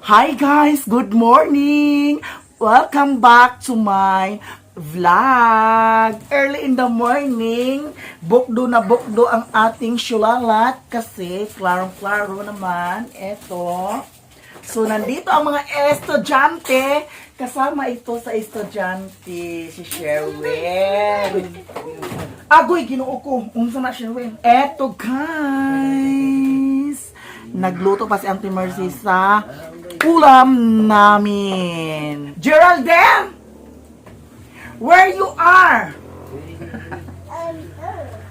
Hi guys, good morning! Welcome back to my vlog. Early in the morning, bukdo na bukdo ang ating shulalat kasi klarong-klaro naman. Eto. So, nandito ang mga estudyante. Kasama ito sa estudyante, si Sherwin. Agoy, Ginoo ko. Unsa na, Sherwin? Eto, guys. Nagluto pa si Auntie Mercy sa ulam namin. Geraldine! Where you are?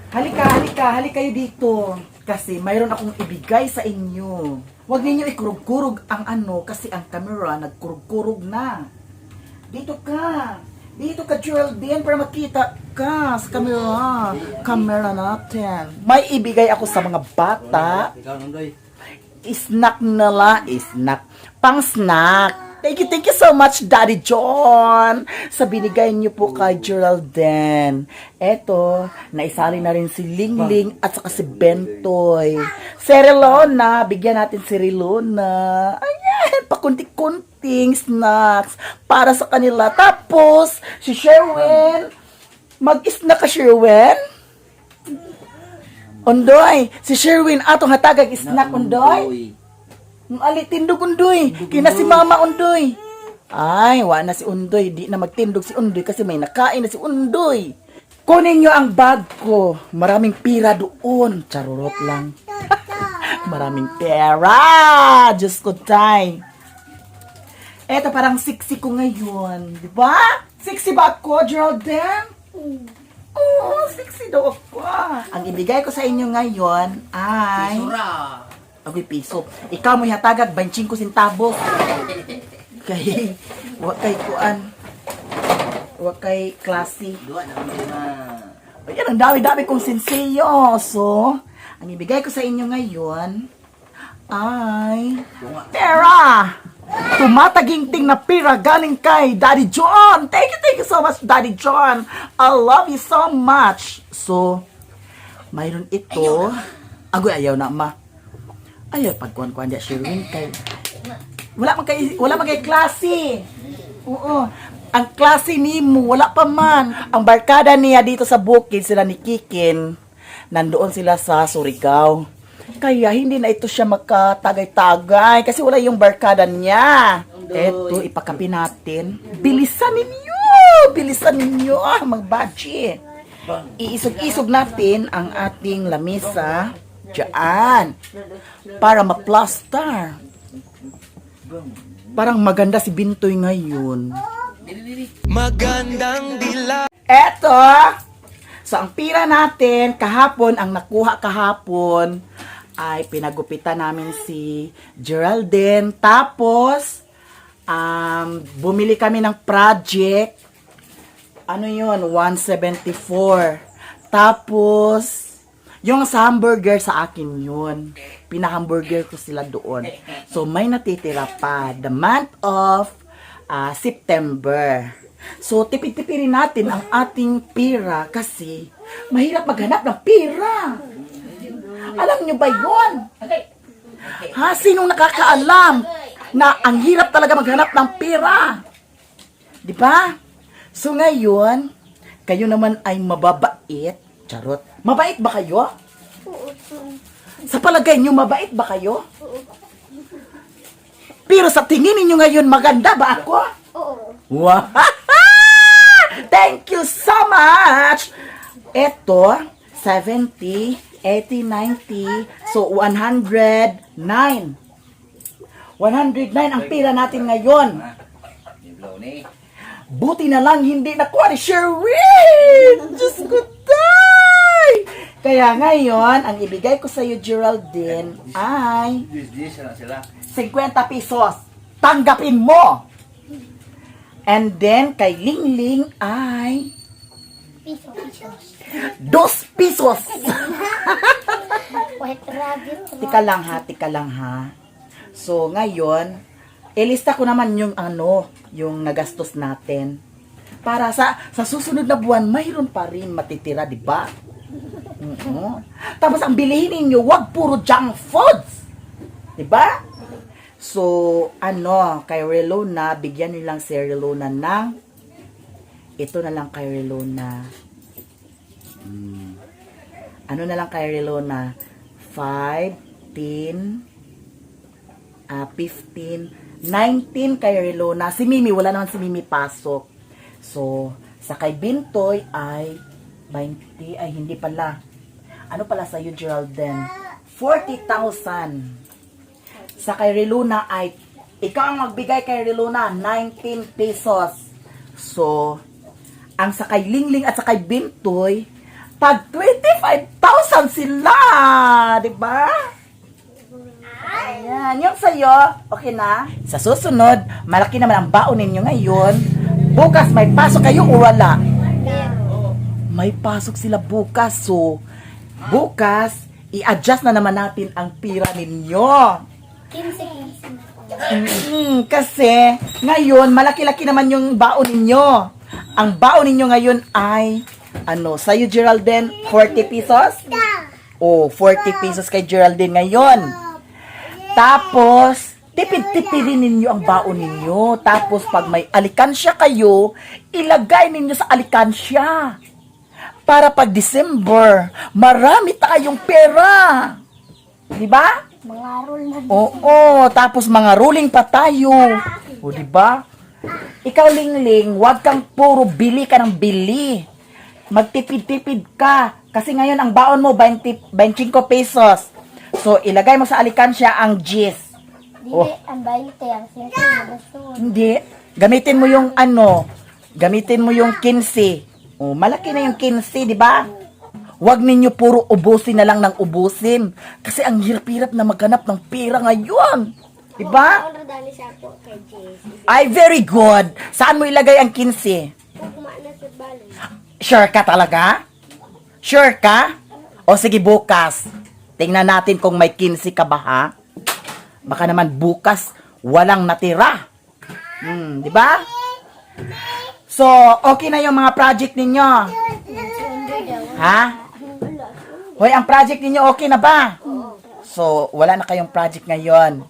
Halika, halika, halika kayo dito. Kasi mayroon akong ibigay sa inyo. Huwag ninyo ikurug-kurug ang ano kasi ang camera nagkurug-kurug na. Dito ka. Dito ka, Geraldine, para makita ka sa camera. Camera natin. May ibigay ako sa mga bata. Ikaw, Nandoy. Snack nila. Snack. Pang snack. Thank you so much, Daddy John, sa binigay niyo po kay Geraldine. Eto, naisali na rin si Lingling at saka si Bentoy. Si Relona, bigyan natin si Relona. Ayan, pakunti-kunting snacks para sa kanila. Tapos, si Sherwin, mag-snack ka, Sherwin? Ondoy, si Sherwin atong hatagag snack, Ondoy. Ang ali, tindog, Undoy. Kina si Mama, Undoy. Ay, wa na si Undoy. Di na magtindog si Undoy kasi may nakain na si Undoy. Kunin nyo ang bag ko. Maraming pira doon. Charurot lang. Maraming pera. Diyos ko, tay. Eto, parang sexy ko ngayon. Di ba? Sexy ba ako, Geraldine? Oo, sexy daw ako. Ang ibigay ko sa inyo ngayon ay Sura. Agoy, piso. Ikaw mo hatagag 25 centavos. Kay wa kay kuan. Wa kay klase. Dua na kami na. Ayan, ang dami-dami kong senseyo. So, ang ibigay ko sa inyo ngayon ay pera! Tumataginting na pera galing kay Daddy John! Thank you so much, Daddy John! I love you so much! So, mayroon ito. Agoy, ayaw na, ma. Ayaw, pagkuhan-kuhan di Sherwin kay wala man kay klase. Oo. Ang klase nimo wala pa man. Ang barkada niya dito sa bukid sila ni Kikin. Nandoon sila sa Surigao. Kaya hindi na ito siya makatagay-tagay kasi wala yung barkada niya. Eto, ipakapi natin. Bilisan ninyo! Bilisan ninyo! Ah, magbachi. Iisog-isog natin ang ating lamesa diyan para ma-plaster. Parang maganda si Bintoy ngayon. Magandang dila. Eto! So, ang pira natin, kahapon, ang nakuha kahapon, ay pinagupitan namin si Geraldine. Tapos, bumili kami ng project. Ano yun? 174. Tapos, yung sa hamburger sa akin yun. Pinahamburger ko sila doon. So, may natitira pa. The month of September. So, tipid-tipirin natin ang ating pira kasi mahirap maghanap ng pira. Alam nyo ba yun? Ha? Sinong nakakaalam na ang hirap talaga maghanap ng pera? Di ba? So ngayon, kayo naman ay mababait. Charot. Mabait ba kayo? Sa palagay nyo, mabait ba kayo? Pero sa tingin ninyo ngayon, maganda ba ako? Oo. Wow! Thank you so much! Ito, 70, 80, 90, so 109. 109 ang pira natin ngayon. Iblaw ni. Buti na lang hindi nakuha ni Sherwin! Diyos ko, tay! Kaya ngayon, ang ibigay ko sa iyo, Geraldine, ay Dis dis na sila. 50 pesos. Tanggapin mo! And then, kay Lingling ay Piso, piso. 2 pesos. White rabbit. Tika lang ha, tika lang ha. So, ngayon, ilista ko naman yung ano, yung nagastos natin. Para sa susunod na buwan, mayroon pa rin matitira, di ba? Oo. Tapos ang bilihin ninyo, wag puro junk foods. Di ba? So, ano, kay Relona, bigyan niyo lang si Relona ng, ito na lang kay Relona. Ano na lang kay Relona? 5, 10, 15, 19 kay Relona. Si Mimi, wala naman si Mimi pasok. So, sa kay Bintoy ay 20, ay hindi pala. Ano pala sa iyo, Geraldine? 40,000. Sa kay Reluna ay, ikaw ang magbigay kay Reluna, 19 pesos. So, ang sa kay Lingling at sa kay Bintoy, tag 25,000 sila! 'Di ba? Ayan, yung sa'yo, okay na? Sa susunod, malaki naman ang baon ninyo ngayon. Bukas may pasok kayo o wala? May pasok sila bukas. So, bukas, i-adjust na naman natin ang pira ninyo. 15, 15. Kasi, ngayon, malaki-laki naman yung baon ninyo. Ang baon ninyo ngayon ay, ano, sa'yo Geraldine, 40 pesos? Oh, 40 pesos kay Geraldine ngayon. Tapos, tipid-tipidin ninyo ang baon ninyo. Tapos, pag may alikansya kayo, ilagay ninyo sa alikansya. Para pag December, marami tayong pera. Di ba? Mga roll na. Oo, tapos mga ruling pa tayo. O, di ba? Ikaw, Lingling, huwag kang puro bili ka ng bili. Magtipid-tipid ka. Kasi ngayon, ang baon mo, 20, 25 pesos. So, ilagay mo sa alikansya ang G's. Dili, Oh. ang 20, ang 5, ang Hindi. Gamitin mo yung ano, gamitin mo yung 15. O, malaki na yung 15, di ba? Huwag ninyo puro ubusin na lang ng ubusin. Kasi ang hirap-hirap na maghanap ng pera ngayon. Di ba? Ako dali siya po kay Jace. Ay, very good. Saan mo ilagay ang 15? Kung na sa balon. Sure ka talaga? Sure ka? O sige, bukas. Tingnan natin kung may 15 ka ba, ha? Baka naman bukas walang natira. Di ba? So, okay na yung mga project ninyo. Ha? Hoy, ang project ninyo okay na ba? So, wala na kayong project ngayon.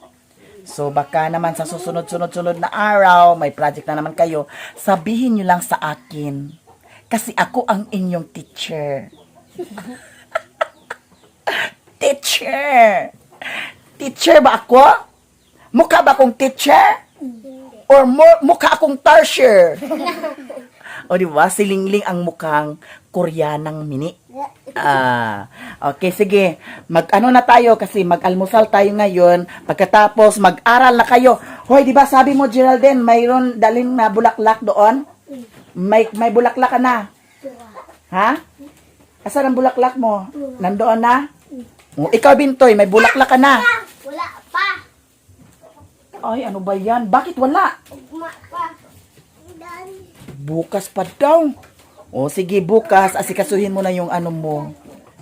So, baka naman sa susunod-sunod-sunod na araw, may project na naman kayo, sabihin nyo lang sa akin. Kasi ako ang inyong teacher. Teacher! Teacher ba ako? Mukha ba akong teacher? Or mukha akong tarsier? O di ba? Silingling ang mukhang Koreanang mini. Ah, okay, sige. Mag-ano na tayo kasi mag-almusal tayo ngayon. Pagkatapos mag-aral na kayo. Hoy, di ba sabi mo Geraldine, mayroon dalhin na bulaklak doon? May bulaklak ka na. Ha? Asan ang bulaklak mo? Nandoon na? O, ikaw Bintoy, may bulaklak ka na. Wala pa. Ay, ano ba yan? Bakit wala? Ugma pa. Dan. Bukas pa daw. O sige, bukas asikasuhin mo na yung ano mo.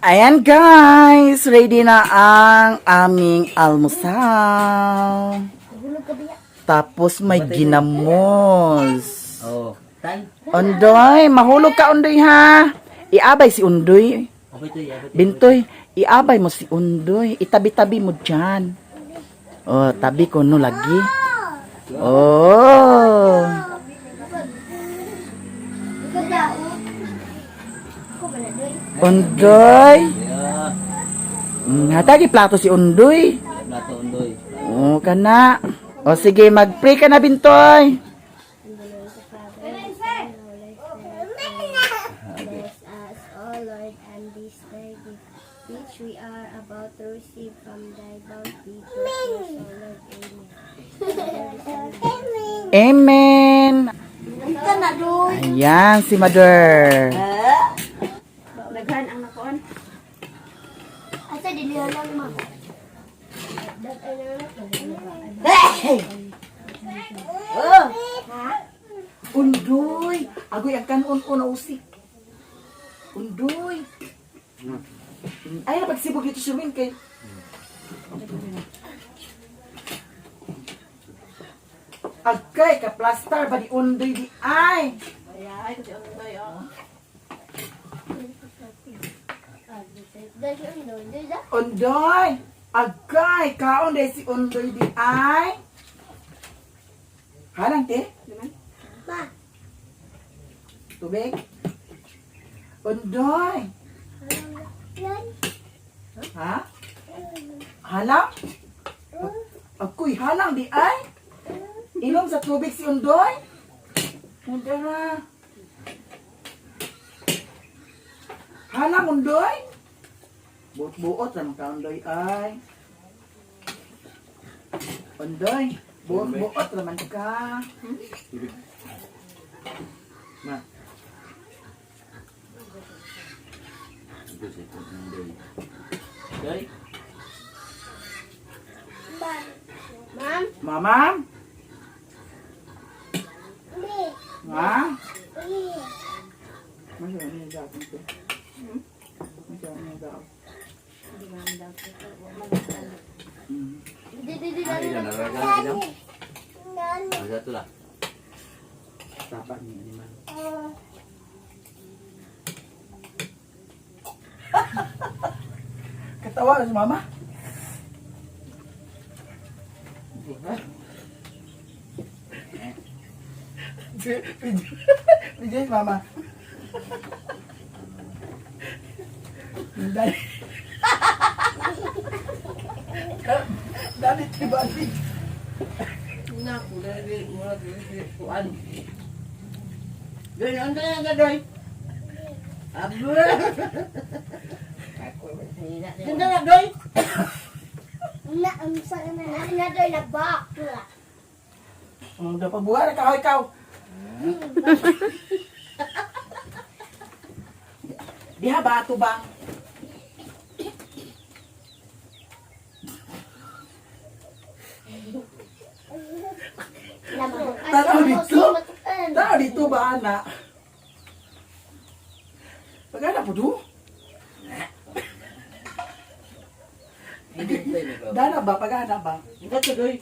Ayan guys, ready na ang aming almusal. Hulog ka biya. Tapos may ginamos. Oh. Tan. Undoy, mahulog ka Undoy ha. Iabay si Undoy. Okay to, okay to. Bintoy, iabay mo si Undoy. Itabi-tabi mo dyan. Oh, tabi ko no lagi. Oh. Ikaw daw. Ako ba na doy? Undoy. Yeah. Hatagi plato si Undoy. Plato undoy. Oo ka na. O sige, mag-pray ka na, Bintoy. Bless us, O Lord, and this thy gift, which we are about to receive from thy bounty. Through Christ our Lord. Amen. Amen. Ika na doy. Ayan, si Mother. Daghan ang nakuan. Asa dili lang ma. Undoy. Agoy, ang kanon-on usik. Undoy. Ay, napagsibog dito si Win kay... Agkay, ka-plaster ba di Undoy di ay? Ay, kasi undoy oh. Dali undoy, doy da. Undoy! Agay, kaon dahil si Undoy di ay. Halang te? Naman. Ma. Tubig? Undoy! Yan. Ha? Halang? Ako'y halang di ay? Inom sa tubig si Undoy? Undoy ha? Halang Undoy? Buot-buot lang ka Undoy ay. Undoy, buot-buot naman ka. Tubig. Ma. Ito si Undoy. Doy. Ma'am. Mama? Me. Ha? Me. Masya niya daw. Masya niya daw. Hindi man daw. Di di di Ay, di. ilan naragan sila? Nani. Masa ito lah. Tapa niya ni man. Katawa si mama. Video si mama. Dali. Dali tibalik. Una, kulay di, mura di, kuan. Doy, ano na doy? Abo. Ganda na doy. Na sa na na na doy na bak. Ang dapat buhay ka ikaw. Diha ba ato bang? Tanaw dito. Tanaw dito ba ana? Pagana po do? Dana ba pagana ba? Ingat ka doy.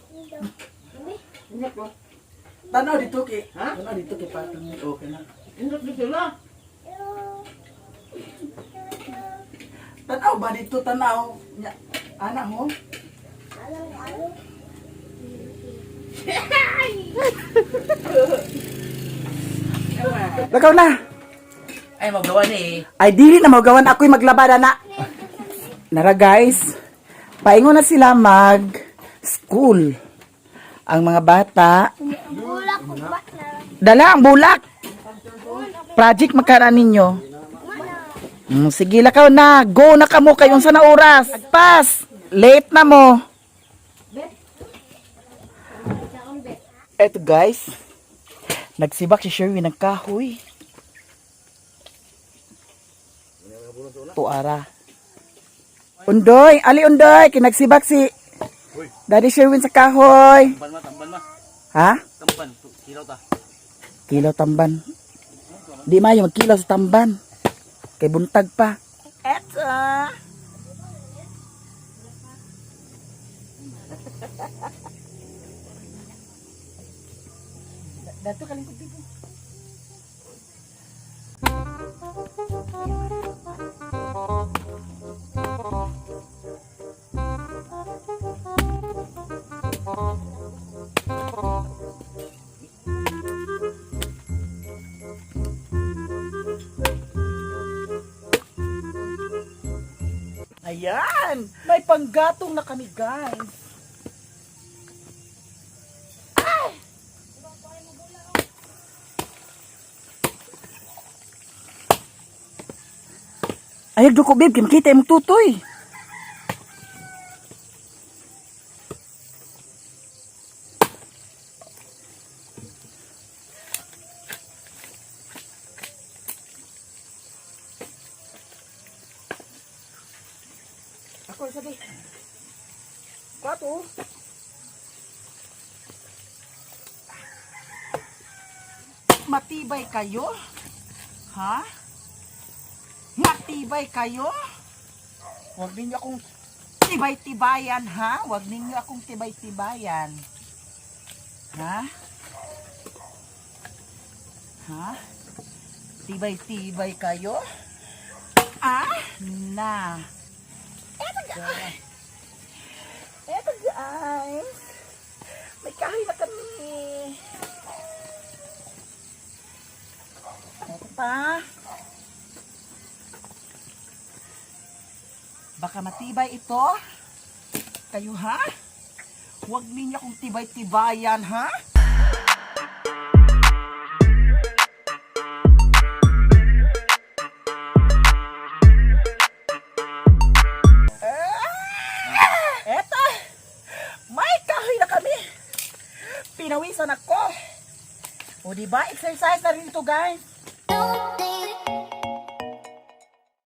Ingat ko. Tanaw dito ki. Ha? Tanaw dito ki patong okay na. Ingat ko sila. Tanaw ba dito tanaw? Nya, ana ho? Lakaw na. Ay, magawa ni eh. Ay dili na magawan ako'y maglabada na. Nara guys, paingon na sila mag school. Ang mga bata, Bulak ko ba na? dala ang bulak. Project magkara ninyo. Sige lakaw na, go na kamo kay unsa na oras. Pass. Late na mo. Eto guys, nagsibak si Sherwin ng kahoy. Tuara. Undoy, ali Undoy, kinagsibak si Daddy Sherwin sa kahoy. Tamban ma, tamban ma. Ha? Tamban, kilaw ta. Kilaw tamban. Di mayo magkilaw sa tamban. Kay buntag pa. Eto. Dato kalingkod dito. Ayan! May panggatong na kami, guys. Ay! Ay, duko, babe. Kaya makita yung tutoy. Ako, sabi. Kwato. Matibay kayo? Ha? Matibay kayo? Huwag ninyo akong tibay-tibayan, ha? Huwag ninyo akong tibay-tibayan. Ha? Ha? Tibay-tibay kayo? Ah? Na. Eto ka. Baka matibay ito. Kayo ha? Huwag ninyo akong tibay-tibayan ha? Ah! Eto! May kahoy na kami! Pinawisan ako! O diba, exercise na rin ito, guys. Don't